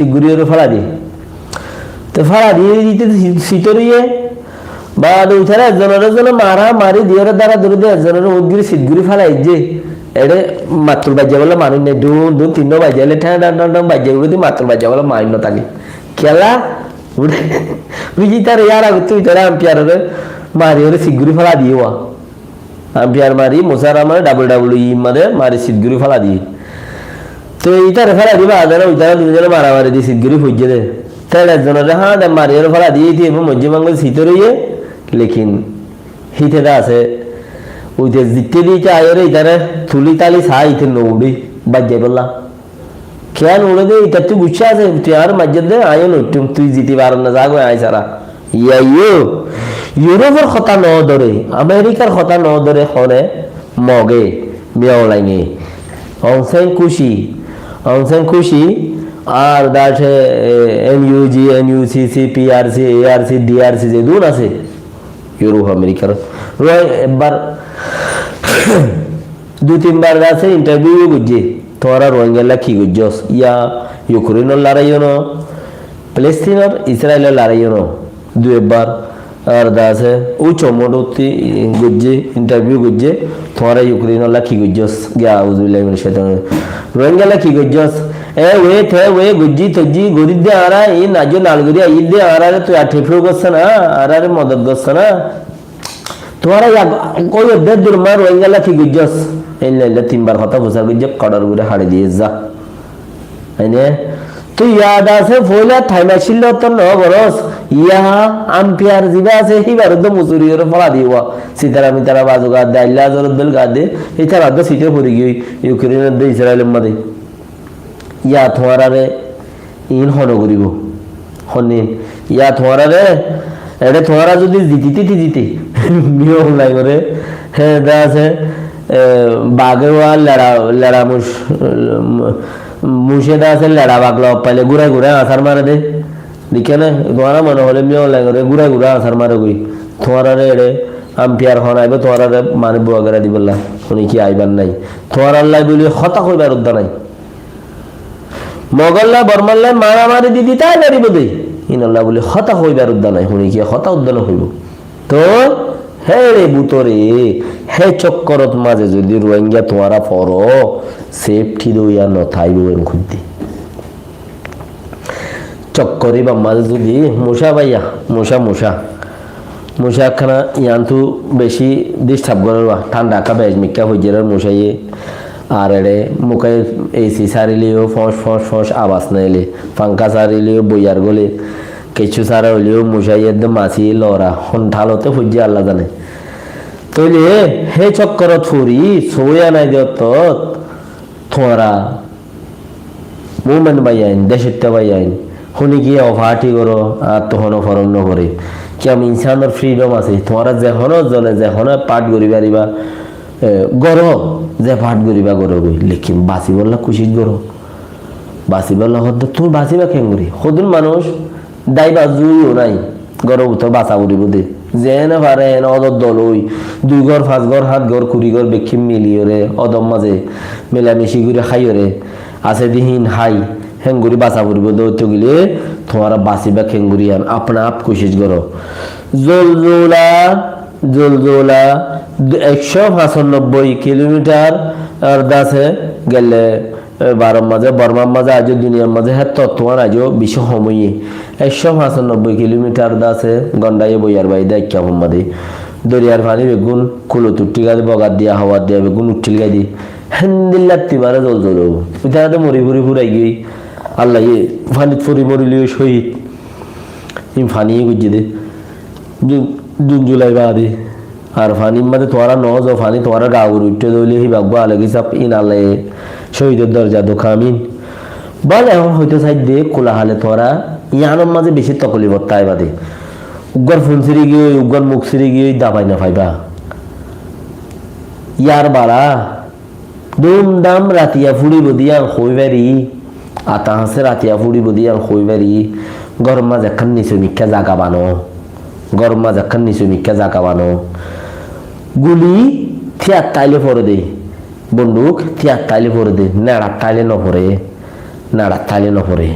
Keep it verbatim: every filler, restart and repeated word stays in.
sit gori ore félai diye. Te félai diye, ite sit, sit ore iye. Baade uitare ekzonore ekzone mara mari diyore dara dori de ekzonore uñt gori sit gori félai diye. Ere mattor baijja bolla manuc nai, dun dun tinno baijja bolla, than than than than baijja bolla, mattor baijja bolla manuc no táke. Kiyólla? Ure, ure itare yar agottú uitare umpire ore mari ore sit gori félai diye wa. Umpire mari, Musa Rahmane W W E mazé mari sit gori félai diye. Te itare félai diye baade, uitare dui zone maramari di sit gori foijje de. Te ekzonore há de mari ore félai diye, ite ebo moijje mango sit ore iye, lekin hite de asé, uite zitte di ite aiyore itare tuli tali sai ite no ure, baijja bolla. Kiyá no ure de, itattú guccá asé, tui añáre maijjós de, añí no uiththum, tui ziti faros na, za goi añí sára. Iya, iyo. Europe or hotá no dóre, America r hotá no dóre, hone Mog e, Min Aung Hlaing e. Aung San Suu Kyi, Aung San Suu Kyi, ar de asé, e, N U G, N U C C, P R C, A R C, D R C, zedún asé. Europe, America r. Rohing-, ebbar dui tin bar de asé interview goijje, tuáñra Rohingya lla ki goijjós? Iya Ukraine or lorai o no, Palestine or Israel or lorai o no. Dui ebbar ar de asé, ucco mout utti goijje, interview goijje, tuáñra Ukraine olla ki goijjós? Giya, auzubillahi minash shaitanir rajim. Rohingya lla ki goijjós? E we, te we, goijji, toijji, goridde añára, in ajo nal gori aiyidde añárare, tui ar thefro gossá na, añárare modot gossá na. Tuáñra ya koi de durma Rohingya lla ki goijjós? Ei lailla tin bar hotá fusar goijje, kodor gori haçi diye za. Aine, tui yad asé, foila thaim accíl de ottót no gorós, iya umpire ziba asé, híbar uddá musuri ore félai diye wa. Sitara mitara bazu gade, ailla azor uddá gade, ítara uddá site fori giyói, Ukraine uddá Israel or mazé. Iya tuáñrare in hone goribo? Honnin? Iya tuáñrare, ere tuáñra zodi ziti titi ziti, Min Aung Hlaing ore, he de asé, e, bage wa lera, lera muc, muce de asé lera bag loi faile gurai gurai asar mare de. Dekké né? Tuáñra mone hoile Min Aung Hlaing ore gurai gurai asar mare goi. Tuáñrare ere umpire hone aibo, tuáñrare mane bua gera dibolla. Hone ki aibar nai? Tuáñralla buli hotá hoibar uddá nai. Mogolla, Bormalla maramari di di tai faribo de. Inolla buli hotá hoibar uddá nai, hone ki hotá uddá no hoibo. To, he re butore, he chokkorot mazé zodi Rohingya tuáñra foro, safety doiya no taibo en kuddi. Chokkor ibar mazé zodi muca baiya, muca, muca. Muca ekkana iyantu beci disturb gorer wa, thanda ekka bec mikka foijjer mucaye. Ar ere muke A C sarileo fonc fonc fonc abas naile, fankha sarileo boiyar gole, kiccu sara hoileo mucaye edde masi lora, hon halote foijje Allah zane. Toile he chokkorot fori, soya nai de ottot, tuáñra Women baiyain, decótta baiyain, hone ki o party goro, ar to hono forom no gore. Ki ami insanor freedom asé, tuáñra ze hono zone ze hono part gori fariba, e, goro, ze part goriba goro goi. Lekin basibolla kucic goro. Basibolla hodde, tumi basiba kengori? Hodun manuc daiba zuiyo nai. Góror bútore basa foribo de. Zeéne fare eéne odor dol ói, dui gór, fañs gór, háñt gór, kuri gór bekkín miliyóre odor mazé milamici gorí háiyore, asé de híin hái, héen gorí basa foribo de. Óito gile tuáñra basiba keéngorí yián apna áp kucíc goró. Zolzola, zolzola, ekcó fañsanobboi kilomitar ar dase gele E, Bárot mazé, Bormar mazé, aijjó duniyar mazé, héttu ottuán aijjó bicí hom óiye. Ekcó fañsanobboi kilomitar de asé, gondaye boiyar baide ekka hom mazé. Doriyar faní beggún kulot uiththíl gai de, bogar diya, hawar diya beggún uiththíl gai de. Héndilla ettibare zolzol óibo. Ítara de mori fori furai giyói. Allaye fanit fori morileyó cóhid. Ín faníye goijjé de. Dun, dun zulai baade. Ar fanír mazé tuáñra noózo, faní tuáñrar gaa uore uiththé de óile híba uggúa alek hísab, ín Allaye cóhidor dorja dók, amin. Bóle, ehón hoitó saidde, kula hale tuáñra yiánor mazé bicí tokolifot táiba de. Uggúar fun síri giyói, uggúar muk síri giyói, dabai no faiba. Yar bara, dum dam ratiya fúçibo de yián hoói fari, ata hañsé ratiya fúçibo de yián hoói fari, góror mazé ekkán niso mikká zaga bano, góror mazé ekkán niso mikká zaga bano. Guli tíyat táile fore de, bonduk tíyat táile fore de, neçat táile no fore, neçat táile no fore.